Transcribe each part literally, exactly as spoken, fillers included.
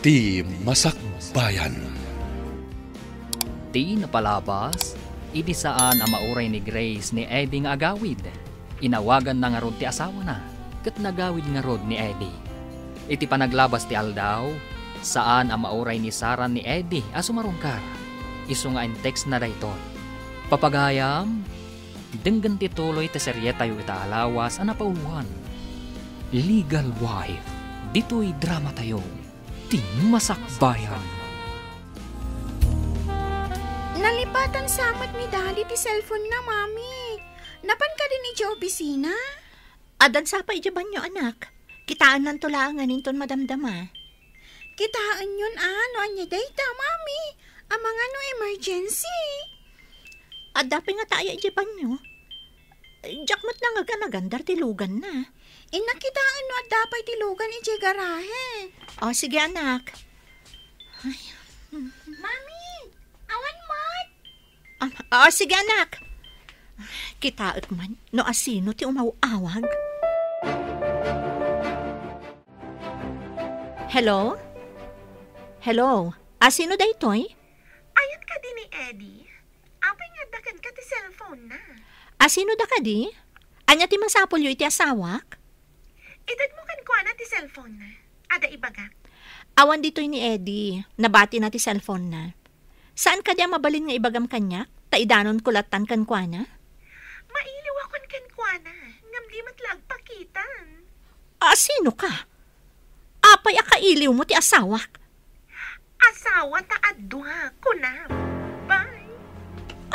Ti Masakbayan. Ti napalabas, idi saan a mauray ni Grace ni Eddie nga agawid, inawaganna ngarud ti asawana, ket nagawid ngarud ni Eddie. Iti panaglabas ti aldaw, saan a mauray ni Sarah ni Eddie a sumarungkar. Isu nga in-textna daytoy, "Papagayam, denggen ti tuloy ti serietayo ita a lawas a napauloan, Legal Wife. Ditoy dramatayo, ti Masakbayan." Nalipatan sa met ni Daddy ti cellphone na, Mami. Napan kadin idiay opisina? Addan sa pay idiay banyo, anak. Kitaennanto laengen inton madamdama. Kitaenyon a no ania dayta, Mami. Amangan no emergency. Adda pay ngata aya idiay banyo? Diak met nangaganagan ti luganna. Innak kitaen no adda pay ti lugan idiay garahe. O, sige, anak. Ay. Mami, awan met. Ah, ah, sige, anak. Kitaek man no asino ti umaw-awag. Hello? Hello? Asino daytoy? Ayan kadi ni Eddie? Apay nga adda kenka ti cellphone na? Asino da kadi? Ania ti masapulyo iti asawak? Itedmo kenkuana ti cellphone na. Adda ibagak. Awan ditoy ni Eddie. Nabatina ti cellphone na. Saan kadi a mabalin nga ibagam kaniak? Ta idanonko lattan kenkuana. Mailiwakon kenkuana, ngem di met la agpakitan. Asino ka? Apay a kailiwmo ti asawak? Asawa ta adua, kunam. Bye.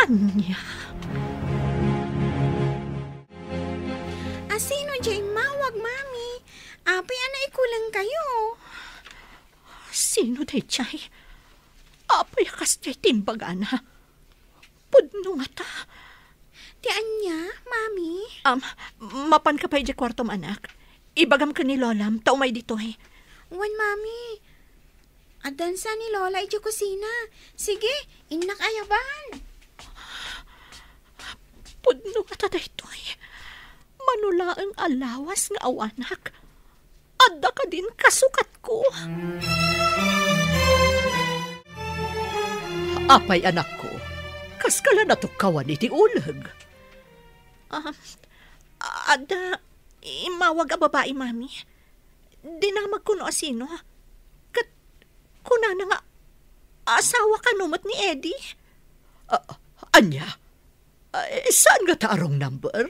Ania? Asino diay immawag, Mami? Apay a naikulengkayo? Sino daydiay? Apay a kasdiay ti imbagana? Pudno ngata. Ti ania, Mami? Um, mapanka pay idiay kuartom, anak. Ibagam ken ni Lolam ta umay ditoy. Wen, Mami. Addan sa ni Lola idiay kusina. Sige, innak ayaban. Pudno ngata daytoy. Mano laeng a lawas nga awanak. Adda kadin kasukatko? Apay, anakko, kaska la natukkawan iti uleg? Ah, adda immawag a babai, Mami. Dinamagko no asino. Ket kunana nga asawa kano met ni Eddie. Ah, ania? Ay, saan ngata a wrong number?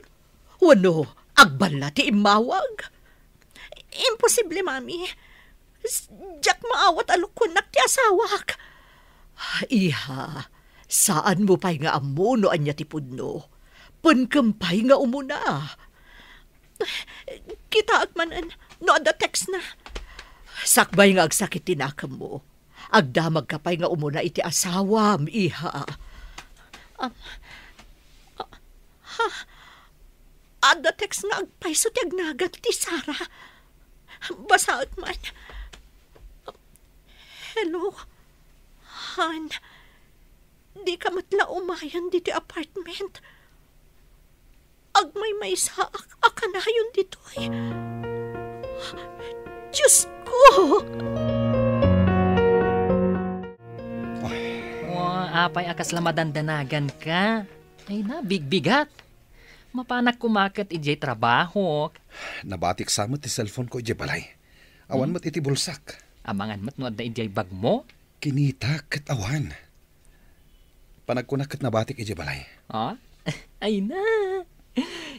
Wenno agballa ti immawag? Imposible, Mami. S-, diak maawat a lokoennak ti asawak. Iha, saanmo pay nga ammo no ania ti pudno. Penkem pay nga umuna. Kitaek manen no adda textna. Sakbay nga agsakit ti nakemmo. Agdamagka pay nga umuna iti asawam, iha. Um, ah, ha? Adda text nga agpayso ti agnagan ti Sarah. Basaek man. Hello, Han. Dika met la umayen ditoy apartment. Agmaymaysaak a kanayon ditoy. Diosko! Ay. Wa, apay a kasla madandanagan ka? Ay na, bigbigat. Mapanak kumaket idiay trabahok. Nabatik sa met ti cellphone ko idiay balay. Awan Hmm? met iti bulsak. Amangan met no adda idiay bag mo? Kinita ket awan. Panagkunak ket nabatik idiay balay. Ah? Ay na!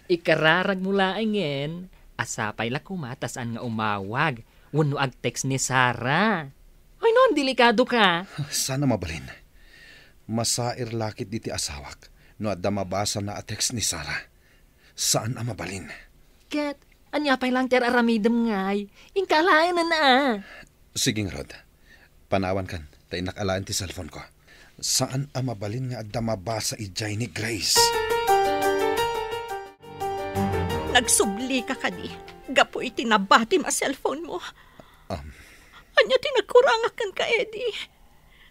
Ikararagmo laengen, a sapay la koma ta saan nga umawag wenno ag-text ni Sarah. Ay no, delikado ka. Saan a mabalin. Masair la ket ditoy asawak no adda mabasana a text ni Sarah. Saan a mabalin. Ket, ania pay lang ti ar-aramidem ngay? Inka alaenen a. Sige ngarud. Panawankan, ta innak alaen ti cellphone ko. Saan a mabalin nga adda mabasa idiay ni Grace. Nagsubli ka kadi gapu iti nabatim a cellphone mo? Um. Ania ti nagkurangak kenka, Eddie?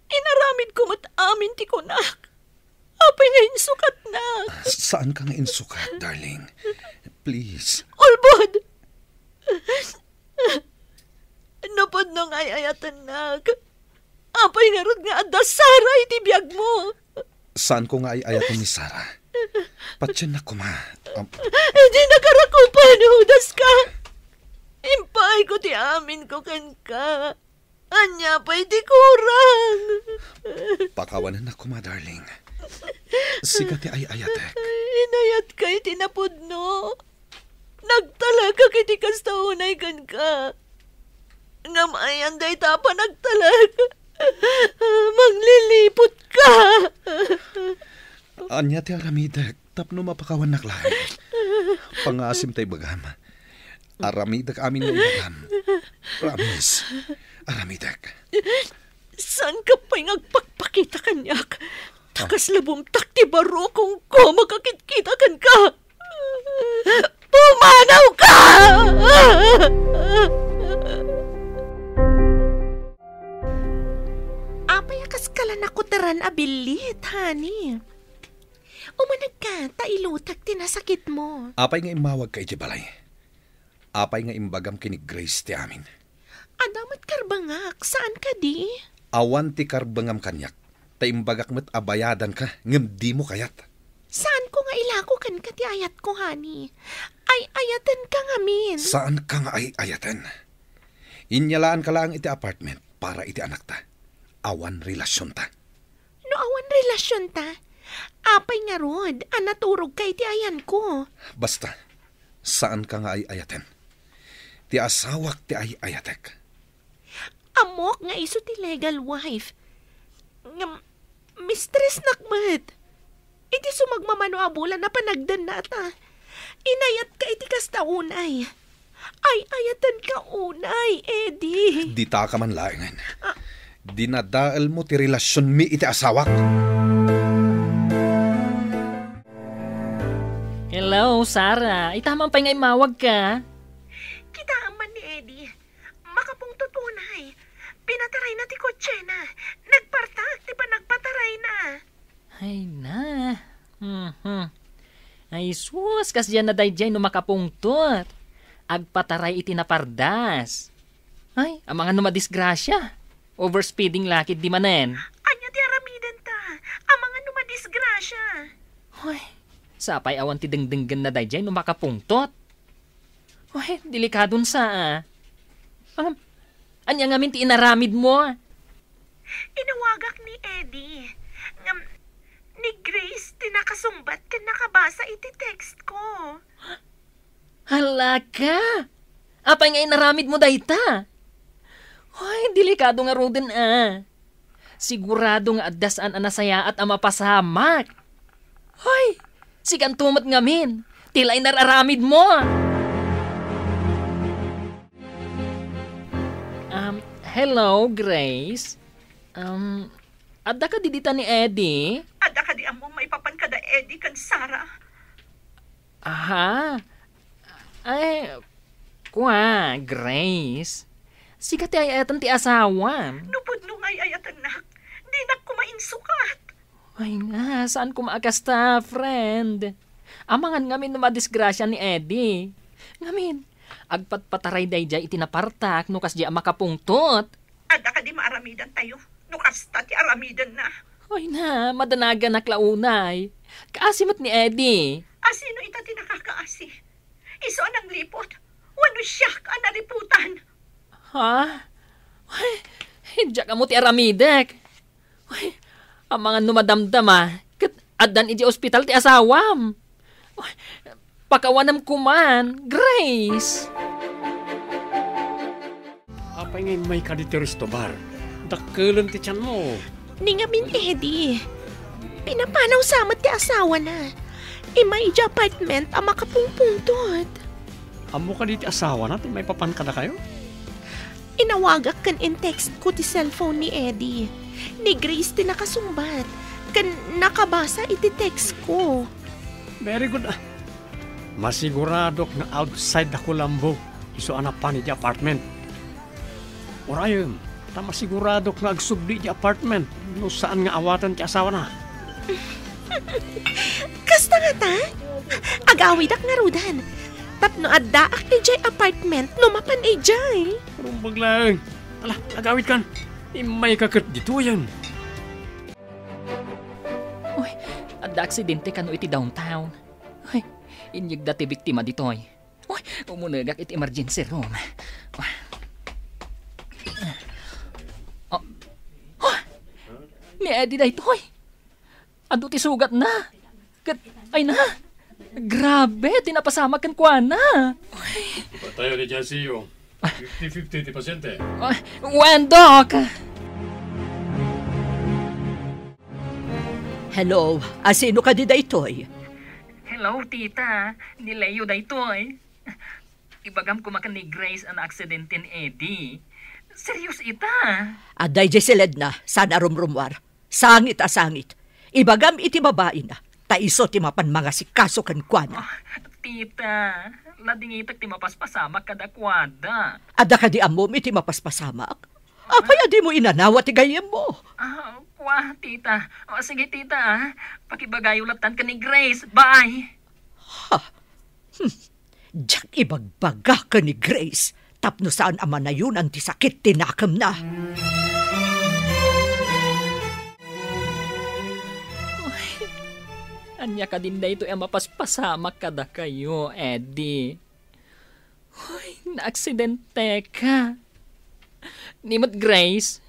Inaramidko met amin ti kunak. Apay nga insukatnak? Saanka nga insukat, darling. Please. Ulbod! No pudno nga ay-ayatennak, apay ngarud nga adda Sara iti biagmo? Saanko nga ay-ayaten ni Sara. Patiennak koma. Am- Idi nakarakupan, Judas ka. Impaayko ti aminko kenka. Ania pay ti kurang? Pakawanennak koma, darling. Sika ti ay-ayatek. Inayatka iti napudno. Nagtalekak iti kasta unay kenka. Ngem ayan dayta a panagtalek. Mangliliputka. Ania ti aramidek tapno mapakawannak laeng? Pangaasim ta ibagam. Aramidek amin nga ibagam. Promise. Aramidek. Saanka pay nga agpakpakita kaniak? Ta kasla bumtak ti barukongko makakitkita kenka. Pumanawka! Apay a kaska la nakuteran a billit, honey? Umanegka, ta ilutek ti nasakitmo. Apay nga immawagka iti balay? Apay nga imbagam ken ni Grace ti amin? Adda met karbengak, saan kadi? Awan ti karbengam kaniak, ta imbagak met a bayadanka, ngem dimo kayat. Saanko nga ilako kenka ti ayatko, honey. Ay-ayatenka ngamin. Saanka nga ay-ayaten. Inyalaanka laeng iti apartment para iti anakta. Awan relasionta. No awan relasionta, apay ngarud a naturogka iti ayanko? Basta, saanka nga ay-ayaten. Ti asawak ti ay-ayatek. Ammok nga isu ti legal wife. Ngem, mistressnak met. Iti sumagmamano a bulan a panagdennata, inayatka iti kasta unay. Ay-ayatenka unay, Eddie. Ditaka man laengen. Ah. Dinadaelmo ti relasionmi iti asawak. Hello, Sarah. Ita man pay nga immawagka? Kitaem man ni Eddie. Makapungtot unay. Pinatarayna ti kotsena. Nagpartak ti panagpatarayna. Ay na. Mhm. Ay sus, kasdiay na daydiay no makapungtot. Agpataray iti napardas. Ay, amangan no madisgrasia. Overspeeding la ketdi manen. Ania ti aramidenta? Amangan no madisgrasia. Ay, sapay awan ti dengdenggenna daydiay no makapungtot. Ay, delikadon sa, ah. Ngem, ania ngamin ti inaramidmo? Inawagak ni Eddie. Ngem, ni Grace ti nakasungbat ken nakabasa iti text ko. Hala ka! Apay nga inaramidmo dayta? Ay, delikado ngaruden, ah. Sigurado nga adda saan a nasayaat a mapasamak. Hoy, sikanto met ngamin, ti laeng nar-aramidmo. Um, hello, Grace. Um, adda kadi dita ni Eddie? Adda kadi ammom maipapan kada Eddie ken Sarah? Aha. Ay, kua, Grace. Sika ti ay-ayaten ti asawam. No pudno nga ay-ayatennak, dinak koma insukat. Ay nga, saan koma a kasta, friend? Amangan ngamin no madisgrasia ni Eddie. Ngamin, agpatpataray daydiay iti napartak no kasdiay a makapungtot. Adda kadi maaramidantayo no kasta ti aramidenna? Ay na, madanaganak la unay. Kaasi met ni Eddie. Asino ita ti nakakaasi? Isu a nangliput? Wenno siak a naliputan? Ha? Ay, diak ammo ti aramidek. Ay, amangan no madamdama, ket addan idiay ospital ti asawam. Ay, pakawanem koman, Grace. Apay nga immayka ditoy resto bar? Dakkelen ti tianmo. Ni ngamin, Eddie, pinapanaw sa met ti asawana. Immay idiay apartment a makapungpungtot. Ammo kadi ti asawana ti maipapan kadakayo? Inawagak ken in-text ko ti cellphone ni Eddie. Ni Grace ti nakasungbat ken nakabasa iti text ko. Very good, ah. Masiguradok nga outside da Colombo isu a napan idiay apartment. Urayem, ta masiguradok nga agsubli idiay apartment no saan nga awaten ti asawana. Kasta ngata? Agawidak ngaruden. Tapno addaak idiay apartment no mapan idiay. Rumbag laeng. Ala, agawidkan. Immayka ket ditoyen. Uy, adda aksidente kano iti downtown. Uy, inyegda ti biktima ditoy. Uy, umunegak iti emergency room. Uy. Oh. Uy, ni Eddie daytoy. Adu ti sugatna. Ket, ay na, grabe ti napasamak kenkuana. Patayo ni J C U. Fifty fifty ti pasyente. Ay, wen, Doc? Hello, asino kadi daytoy? Hello, tita. Ni Leo daytoy. Ibagam koma ken ni Grace a naaksidente ni Eddie. Serious ita. Adda idiay siledna, saan a rumrumuar. Sangit a sangit. Ibagam iti babaina, ta isu ti mapan mangasikaso kenkuana. Ah, tita, ladingitek ti mapaspasamak kadakuada. Adda kadi ammom iti mapaspasamak? Apay a dimo inanawa ti gayyemmo? Ah, kua, tita. O, sige, tita, ah. Pakibagayo lattan ken ni Grace. Bye. Ha? Hmm. Diak ibagbaga ken ni Grace tapno saan a manayonan ti sakit ti nakemna. Ay, ania kadin daytoy a mapaspasamak kadakayo, Eddie? Ay, naaksidenteka. Ni met Grace,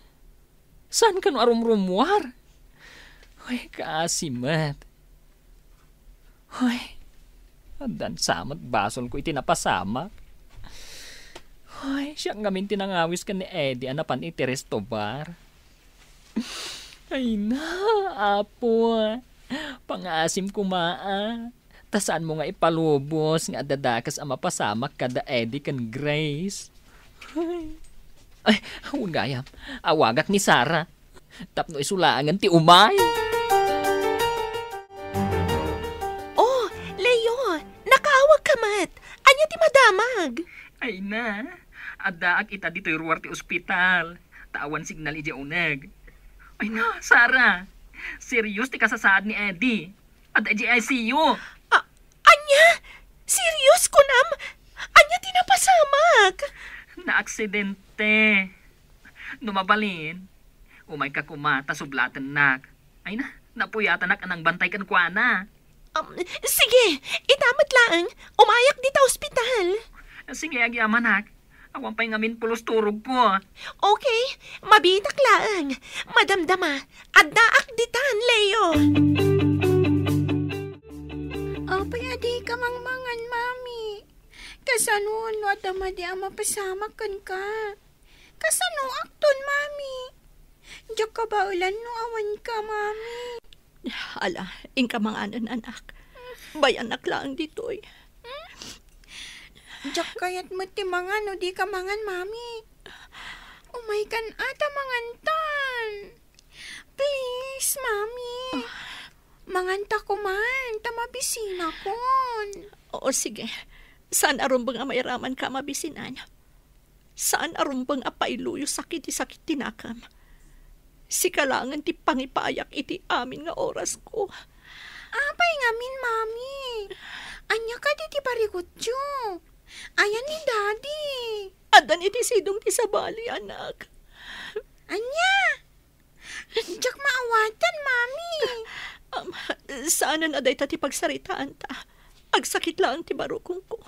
saan kano a rumrumuar? Ay, kaasi met. Hoy, addan sa met basolko iti napasamak. Hoy, siak ngamin ti nangawis ken ni Eddie a napan iti resto bar. Ay na, Apo, pangaasim koma, a. Ta saanmo nga ipalubos nga adda dakes a mapasamak kada Eddie ken Grace. Hoy. Ay, wen gayam, awagak ni Sarah. Tapno isu laengen ti umay. Oh, Leo, nakaawagka met. Ania ti madamag? Ay na, addaak ita ditoy ruar ti ospital. Ta awan signal idiay uneg. Ay na, Sarah, serious ti kasasaad ni Eddie. Adda idiay I C U. A-, ania? Serious kunam? Ania ti napasamak? Naaksidente. No mabalin, umayka koma ta sublatennak. Ay na, napuyatanak a nangbantay kenkuana. Um, sige, ita met laeng, umayak dita ospital. Sige, agyamanak. Awan pay ngamin pulos turogko. Okay, mabiitak laeng. Madamdama, addaak ditan, Leo. Apay a dika mangmangan, Mami? Kasano no adda madi a mapasamak kenka? Kasanoakton, Mami? Diak kabaelan no awanka, Mami. Ala, inka manganen, anak. Bayanak laeng ditoy. Diak kayat met ti mangan no dika mangan, Mami. Umaykan a ta mangantan. Please, Mami. Manganta koman, ta mabisinakon. Oo, sige. Saan a rumbeng a mairamanka a mabisinan? Saan a rumbeng a pailuyosak iti sakit ti nakam? Sika laengen ti pangipayak iti amin nga orasko. Apay ngamin, Mami? Ania kadi ti parikutyo? Ayan ni Daddy? Addan iti sidong ti sabali, anak. Ania? Diak maawatan, Mami. Am, saanen a dayta ti pagsaritaanta. Agsakit laeng ti barukongko.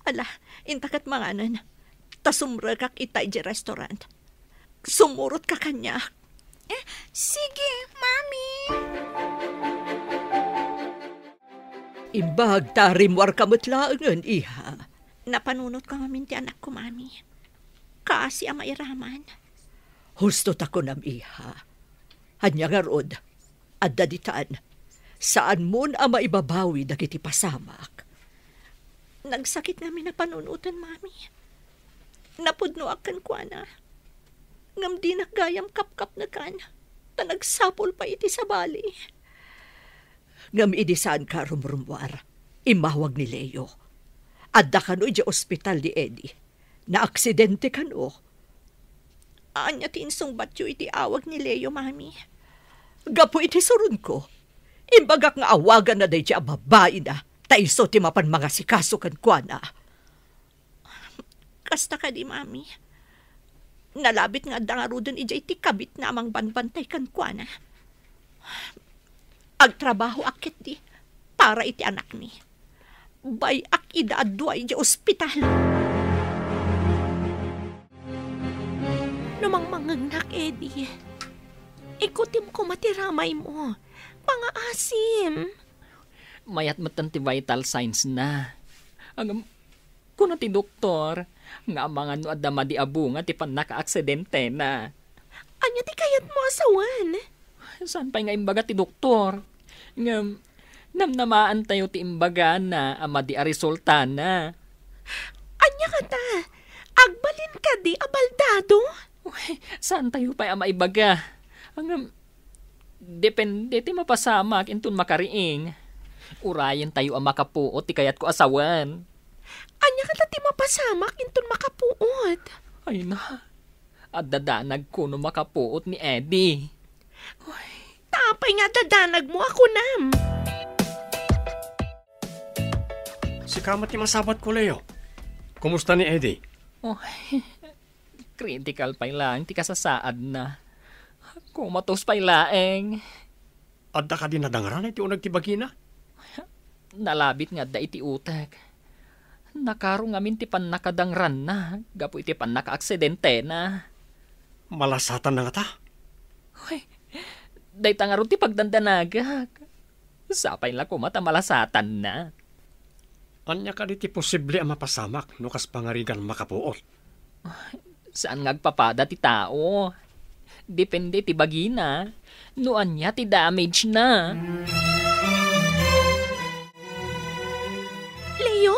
Ala, inta ket manganen. Ta sumrekak ita idiay restaurant. Sumurotka kaniak. Eh, sige, Mami. Imbag ta rimmuarka met laengen, iha. Napanunotka ngamin ti anakko, Mami. Kaasi a mairaman. Husto ta kunam, iha. Ania ngarud, adda ditan. Saanmon a maibabawi dagiti pasamak. Nagsakit ngamin a panunoten, Mami. Napudnoak kenkuana. Ngem dinak gayam kapkapnekan, ta nagsapul pay iti sabali. Ngem idi saanka a rumrummuar, immawag ni Leo. Adda kano idiay ospital ni Eddie. Naaksidente kano. Ania ti insungbatyo iti awag ni Leo, Mami? Gapu iti suronko, imbagak nga awaganna daydiay a babaina ta isu ti mapan mangasikaso kenkuana. Kasta kadi, Mami. Nalabit nga adda ngaruden idiay ti kabitna a mangbanbantay kenkuana. Agtrabahoak ketdi para iti anakmi. Bay-ak ida a dua idiay ospital. No mangmangngegnak, Eddie, ikutim koma ti ramaymo. Pangaasim. Mayat metten ti vital signs na. Ngem, kuna ti doktor nga amangan no adda madi a bunga ti pannakaaksidentena. Ania ti kayatmo a sawen? Saan pay nga imbaga ti doktor? Ngem, namnamaantayo ti imbagana a madi a resultana. Ania kata? Agbalin kadi a baldado? Uy, saantayo pay a maibaga. Ngem, depende ti mapasamak inton makariing. Urayentayo a makapuot ti kayatko a sawen. Ania kata ti mapasamak inton makapuot? Ay na, adda danagko no makapuot ni Eddie. Uy. Apay nga adda danagmo a kunam? Sika met ti masabatko, Leo. Kumusta ni Eddie? Oh, critical pay laeng ti kasasaadna. Comatose pay laeng. Adda kadi nadangran iti uneg ti bagina? Nalabit nga adda iti utek. Nakaro ngamin ti pannakadangranna gapu iti pannakaaksidentena. Malasatanna ngata? Uy, dayta ngarud ti pagdandanagak. Sapay la koma ta malasatanna. Ania kadi ti posible a mapasamak no kas pangarigan makapuot? Saan nga agpapada ti tao. Depende ti bagina no ania ti damage na. Leo,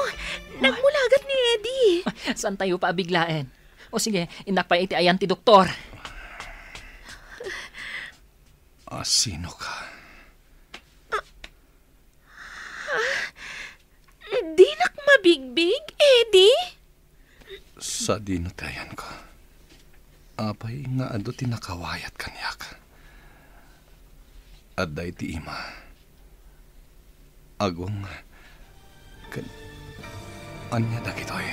nagmulagat ni Eddie. Saantayo pay a biglaen? O sige, innak pay iti ayan ti doktor. Ah, sino ka? Dinak mabigbig, Eddie? Sadino ti ayanko? Apay nga adu ti nakawayat kaniak? Adda iti ima. Agong ken ania dagitoy?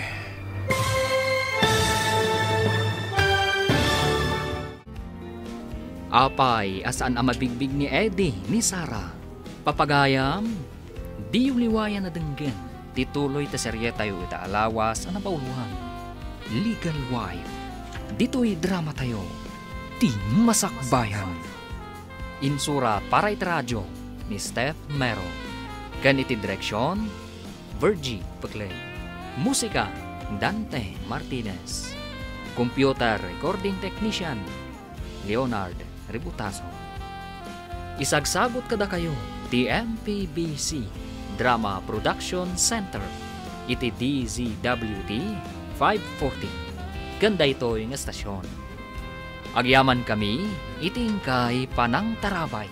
Apay a saan a mabigbig ni Eddie ni Sarah? Papagayam, diyo liwayan a denggen ti tuloy ti serietayo ita a lawas a nabauluan, Legal Wife. Ditoy dramatayo, Ti Masakbayan. Insura para iti radio ni Steph Mero. Ken iti direksion, Virgie Peclay. Musika, Dante Martinez. Computer recording technician, Leonard Ributaso. Isagsagut kadakayo ti M P B C Drama Production Center iti D Z W T five forty ken daytoy nga estasion. Agyamankami iti inkay panangtarabay.